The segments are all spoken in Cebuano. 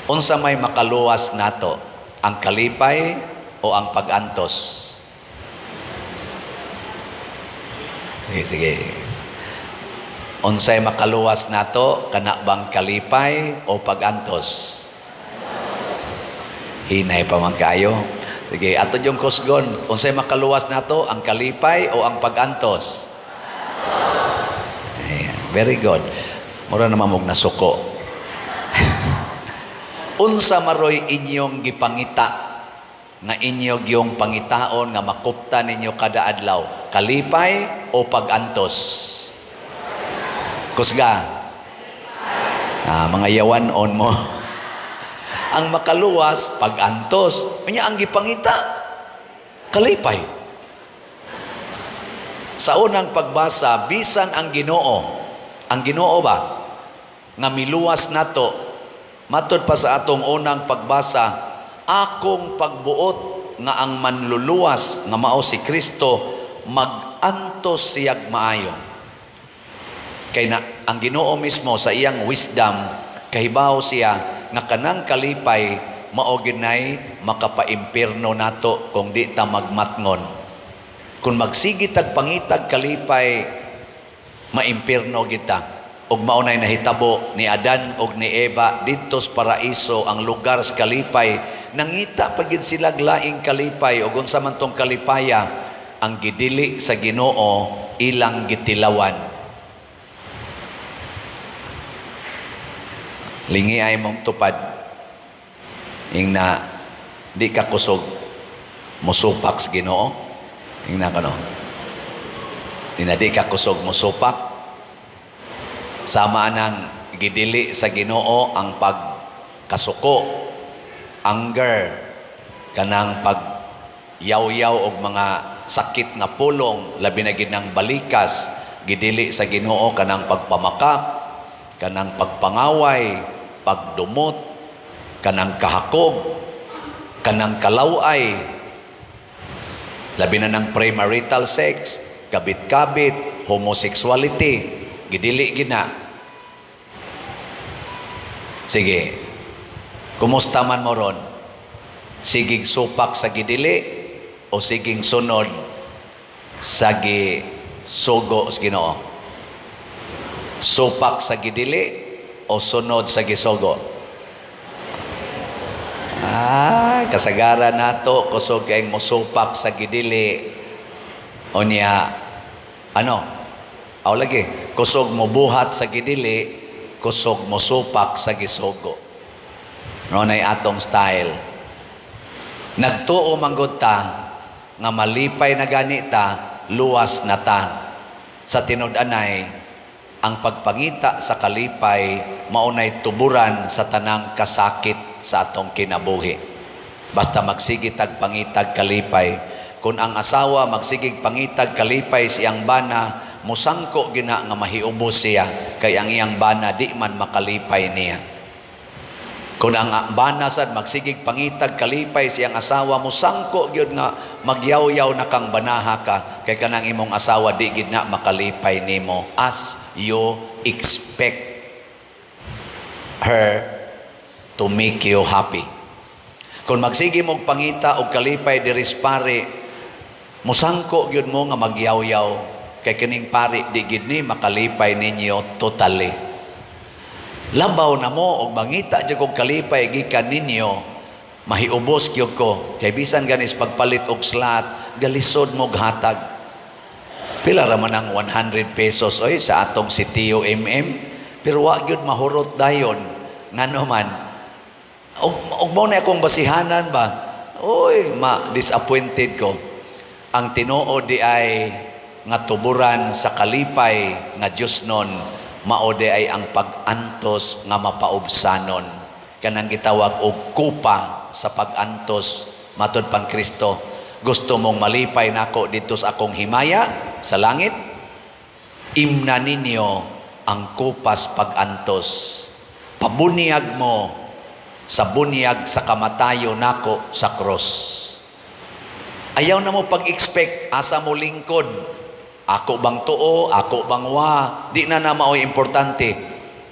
Unsa may makaluwas nato? Ang kalipay o ang pag-antos? Sige, sige. Unsay makaluwas nato, kana bang kalipay o pag-antos? Hinay pa man kayo. Sige, ato yung kusgon. Unsay makaluwas nato, ang kalipay o ang pag-antos? Ayan, very good. Mura naman mog nasuko. Unsa maroy inyong gipangita nga inyo gyung pangitaon nga makupta ninyo kada adlaw? Kalipay o pag-antos? Kusga. Ah, mga yawan on mo. Ang makaluwas, pag-antos. Unya ang gipangita, kalipay. Sa unang pagbasa, bisan ang Ginoo, ang Ginoo ba nga miluwas nato, matod pa sa atong unang pagbasa, akong pagbuot nga ang manluluwas nga mao si Kristo magantos siyag maayo. Kay na, ang Ginoo mismo sa iyang wisdom, kahibaw siya nga kanang kalipay mao ginay makapaimpirno nato kung di ta magmatngon. Kung magsige tag pangitag kalipay, maimpirno kita. Ug mao nay nahitabo ni Adan ug ni Eva didto sa paraiso, ang lugar sa kalipay. Nangita pa gid sila laing kalipay, ug unsa man tong kalipaya, ang gidili sa Ginoo ilang gitilawan. Lingi ay mong tupad. Ingna di ka kusog musupak sa Ginoo. Ingna kano. Ingna di ka kusog musupak. Sama nang gidili sa Ginoo ang pagkasuko, anger, kanang pag yaw-yaw og mga sakit nga pulong, labi na gid ng balikas, gidili sa Ginoo kanang pagpamakak, kanang pagpangaway, pagdumot, kanang kahakog, kanang kalaway, labi na ng premarital sex, kabit-kabit, homosexuality, gidili gina. Sige, kumusta man mo ron? Sigig supak sa gidili o siging sunod sa gisugo sa Ginoo? Supak sa gidili o sunod sa gisugo? Ah, kasagaran nato kusog kay mosupak sa gidili. O niya, ano? Aw lagi, kusog mo buhat sa gidili, kusog mo supak sa gisugo. No nay atong style. Nagtuo manggod ta nga malipay na gani ta, luwas na ta. Sa tinud-anay, ang pagpangita sa kalipay maunay tuburan sa tanang kasakit sa atong kinabuhi. Basta magsige tag pangitag kalipay. Kung ang asawa magsigig pangitag kalipay siyang bana, musangko gina nga mahiubos siya kay ang iyang bana di man makalipay niya. Kung ang bana sad magsigig pangitag kalipay siyang asawa, musangko gyud nga magyaw-yaw na kang banaha ka kay kanang imong asawa di gid na makalipay nimo as you expect her to make you happy. Kung magsige mong pangita og kalipay diri sa pari, musangko gyud mo nga magyaw-yaw kay kining pari di gid ni makalipay ninyo totally. Labaw na mo og mangita jud kog kalipay gikan ninyo, mahiubos gyud ko kay bisan ganis pagpalit og slot, galisod mo hatag. Pila ra man ang 100 pesos oy sa atong sitio MM, pero wa gyud mahurot dayon. Ngano man, og mo na akong basihanan ba, oy, ma disappointed ko. Ang tinuod di ay nga tuburan sa kalipay nga Dios nun, mao di ay ang pag-antos nga mapaubsanon, kanang gitawag og kupa sa pag-antos. Matod pang Kristo, gusto mong malipay nako dito sa akong himaya sa langit, imna ninyo ang kupas pag-antos, pabunyag mo sa bunyag sa kamatayo nako sa cross. Ayaw na mo pag-expect asa mo lingkod. Ako bang tuo, ako bang wa, di na na mao'y importante.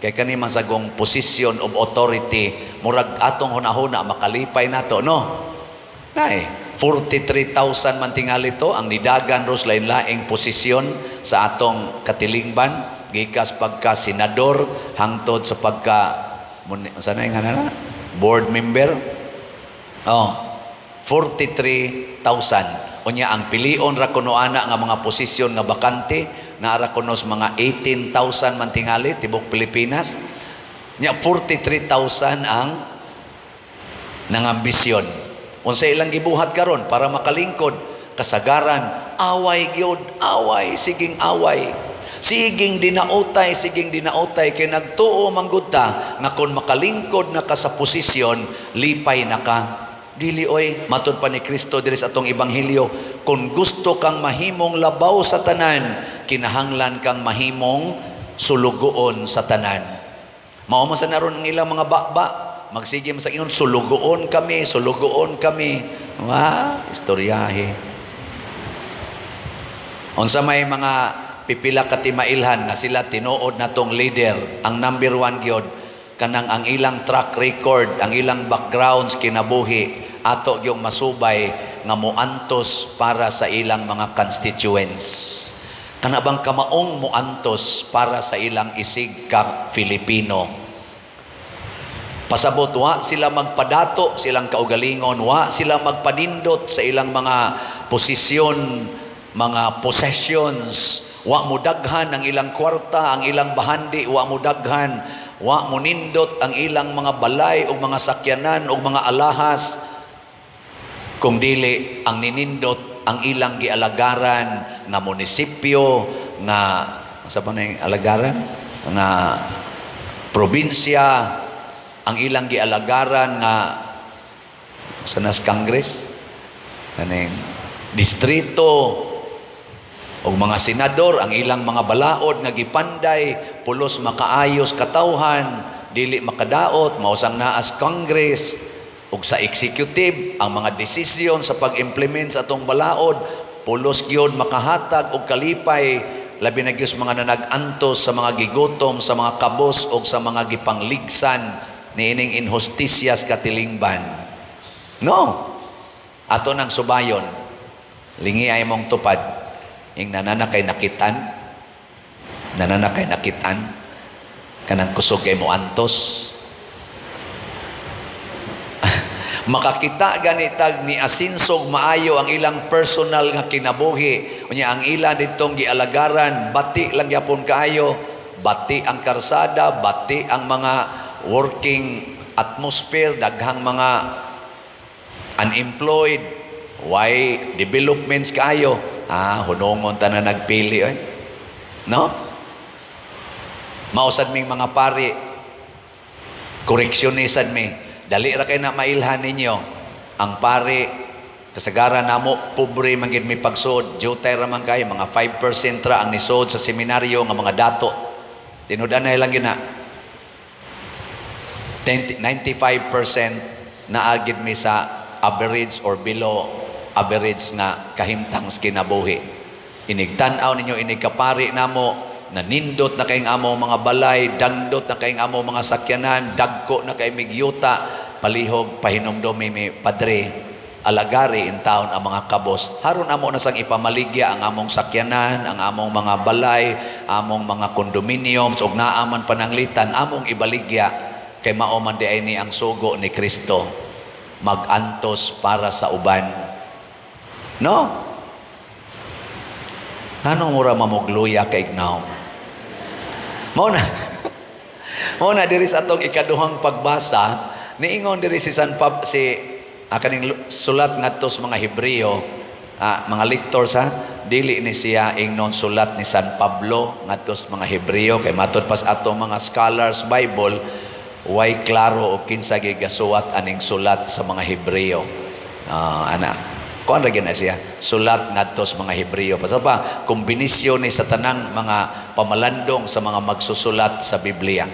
Kay kani man sagong position of authority, murag atong hunahuna makalipay nato, no? Nay, 43,000 man tingali to ang nidagan ros lain-laing posisyon sa atong katilingban, gikas pagka senador hangtod sa pagka sa na yung na board member. Oh, 43,000. Unya ang pilion ra kuno ana nga mga posisyon nga bakante, naa ra kuno sa mga 18,000 man tingali tibok Pilipinas. Nya 43,000 ang nangambisyon. Unsa ilang gibuhat karon para makalingkod? Kasagaran away gyud, away, siging away. Siging dinautay, siging dinautay kay nagtuo man gud ta nga kon makalingkod na ka sa posisyon, lipay na ka. Dili oy, matud pa ni Kristo diri sa atong ebanghelyo, kung gusto kang mahimong labaw sa tanan, kinahanglan kang mahimong sulugoon sa tanan. Mao man sa naron ang ilang mga baba, magsige man sa ingon, "Sulugoon kami, sulugoon kami." Wa, istoryahe. Unsa may mga pipila ka timailhan nga sila tinuod na tong leader, ang number one gyud, kanang ang ilang track record, ang ilang backgrounds kinabuhi, ato yung masubay nga muantos para sa ilang mga constituents. Kana bang kamaong muantos para sa ilang isig ka Filipino. Pasabot, wa sila magpadato silang kaugalingon, wa sila magpanindot sa ilang mga posisyon, mga possessions, wa mo daghan ang ilang kwarta, ang ilang bahandi, wa mo daghan, wa mo nindot ang ilang mga balay o mga sakyanan o mga alahas, kung dili ang ninindot ang ilang gialagaran nga munisipyo, nga sa pa na yung alagaran nga probinsya, ang ilang gialagaran nga sa nas Congress, kaning distrito o mga senador, ang ilang mga balaod nga gipanday pulos makaayos katawhan, dili makadaot, mausang naas Congress ug sa executive, ang mga desisyon sa pag-implement sa atong balaod pulos gyud makahatag og kalipay, labi na gyud sa mga nanag-antos, sa mga gigutom, sa mga kabos ug sa mga gipangligsan niining inhustisyas katilingban, no? Ato nang subayon, lingi ay mong tupad ing nanana kay nakitan, nanana kay nakitan kanang kusog kay mo antos. Makakita ganitag ni asinsog maayo ang ilang personal nga kinabuhi, unya ang ilan ditong gialagaran bati lang gyapon kaayo, bati ang karsada, bati ang mga working atmosphere, daghang mga unemployed, why developments kaayo, ah, hunongon ta na nagpili oy, no? Mausad ming mga pari, koreksyonisad mi. Dali ra kay na mailhan ninyo. Ang pari, kasagaran namo pobre man gid mi pagsud, jutay ra man kay mga 5% ra ang nisod sa seminaryo nga mga dato. Tinud-an na lang gina. 20, 95% naa gid mi sa average or below average nga kahimtang sa kinabuhi. Inigtan-aw ninyo inig kapari namo, nanindot na kayong amo mga balay, dangdot na kayong amo mga sakyanan, dagko na kay migyuta, palihog pahinumdumi mi, "Padre, alagari in town ang mga kabos." Haron amo na sang ipamaligya ang among sakyanan, ang among mga balay, among mga condominiums, ug naa man pananglitan, among ibaligya kay mao man di ay ni ang sugo ni Kristo, magantos para sa uban. No? Anong mura mamugluya kay ignaw? Mao na. Mao na diri sa atong ikaduhang pagbasa, niingon diri si San Pab si kaning sulat ngadto sa mga Hebreo, mga lectors ha, dili ni siya ingnon sulat ni San Pablo ngadto sa mga Hebreo kay matud pas atong mga scholars Bible, way klaro og kinsa gigasuwat aning sulat sa mga Hebreo. Ana kuan ra gyud na siya, sulat ngadto sa mga Hebreo. Basta pa kombinasyon ni sa tanang mga pamalandong sa mga magsusulat sa Biblia.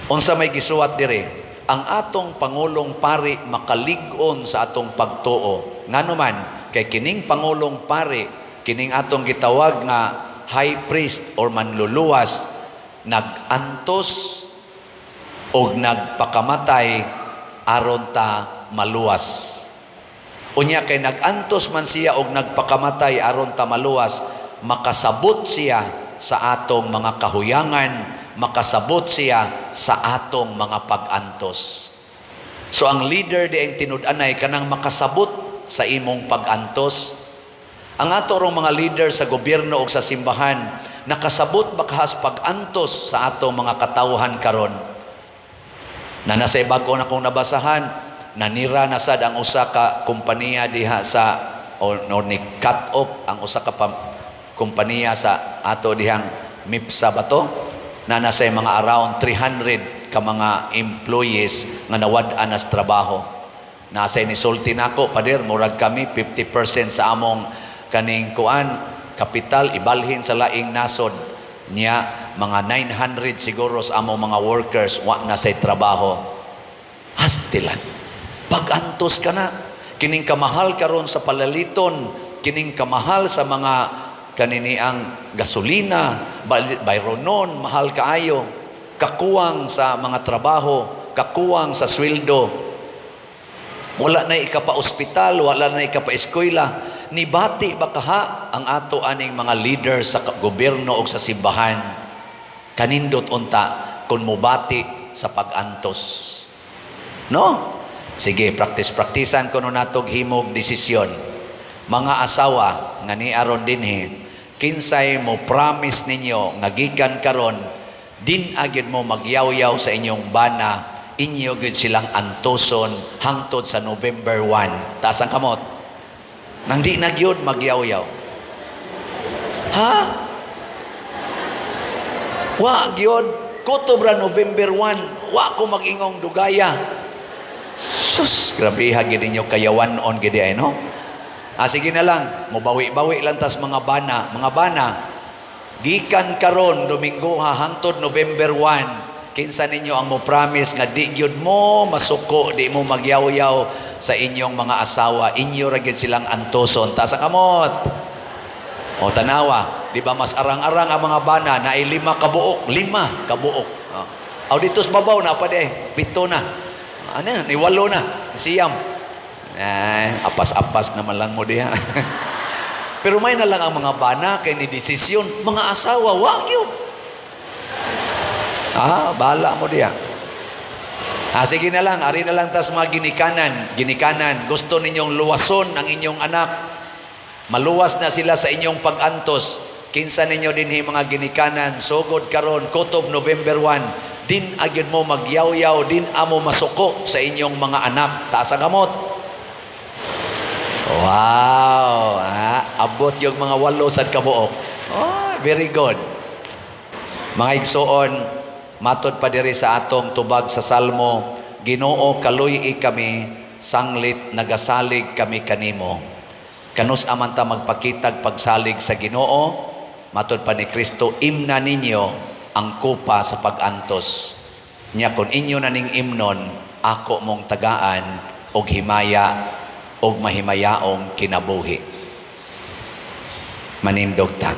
Unsa may gisuwat diri? Ang atong pangulong pari makalig-on sa atong pagtuo. Ngano man kay kining pangulong pari, kining atong gitawag nga high priest or manluluwas, Nag-antos og nagpakamatay aron ta maluwas. Unya kay nag-antos man siya og nagpakamatay aron ta maluwas, makasabot siya sa atong mga kahuyangan, makasabot siya sa atong mga pag-antos. So ang leader diay tinud-anay kanang makasabot sa imong pag-antos. Ang ato rong mga leader sa gobyerno o sa simbahan, nakasabot ba kahas pag-antos sa atong mga katawhan karon? Na nasa bag-o na kong nabasahan, nanira na sad ang usa ka kompanya diha sa o, no, ni cut off ang usa ka kompanya sa ato dihang MIPSA ba to, na nasa mga around 300 ka mga employees nga nawad-an nas trabaho. Nasa nisulti nako, "Pader, murag kami 50% sa among kaning kuan kapital ibalhin sa laing nasod." Niya mga 900 siguro sa among mga workers wa na say trabaho. Hastilan. Pag-antos ka na. Kining kamahal karon sa palaliton, kining kamahal sa mga kaniniang gasolina, bayronon, mahal kaayo. Kakuwang sa mga trabaho, kakuwang sa sweldo. Wala na ikapa-ospital, wala na ikapa-eskwela. Nibati ba kaha ang ato aning mga leader sa gobyerno o sa simbahan? Kanindot unta kung mubati sa pag-antos. No? Sige, practice-practicean ko no natog himog desisyon. Mga asawa nga ni aron dinhi, kinsay mo promise ninyo nga gikan karon din agid mo magyawyaw sa inyong bana, inyo gyud silang antoson hangtod sa November 1? Taas ang kamot. Nang di na gyud magyawyaw. Ha? Wa gyud kutob ra November 1, wa ko mag-ingong dugaya. Sus, grabe ha gid ninyo kayawan on gid ay, no? Ah, sige na lang, mubawi-bawi lang tas mga bana, mga bana. Gikan karon Domingo ha hangtod November 1, kinsa ninyo ang mo promise nga di gyud mo masuko, di mo magyawyaw sa inyong mga asawa, inyo ra gyud silang antoson? Taas ang kamot. O tanawa, di ba mas arang-arang ang mga bana na ay lima kabuok, lima kabuok. Oh. Aw dito sa babaw na pa di, pito na. Ano yan? Ni walo na. Siyam. Ay, apas-apas naman lang mo diha. Pero may na lang ang mga bana kay ni desisyon, mga asawa, wag yun. Ah, bahala mo diha. Ah, sige na lang, ari na lang tas mga ginikanan, ginikanan, gusto ninyong luwason ang inyong anak. Maluwas na sila sa inyong pag-antos. Kinsa ninyo dinhi mga ginikanan, sugod karon kutob November 1, din agad mo magyawyaw, din amo masuko sa inyong mga anak? Taas ang kamot. Wow, ah, abot yung mga walo sad kabuok. Oh, very good. Mga igsuon, matod pa diri sa atong tubag sa Salmo, "Ginoo, kaluy kami sanglit nagasalig kami kanimo." Kanus-a man ta magpakitag pagsalig sa Ginoo? Matod pa ni Kristo, "Imna ninyo ang kupa sa pag-antos." Nya kung inyo na ning imnon, ako mong tagaan og himaya og mahimayaong kinabuhi. Manindog ta.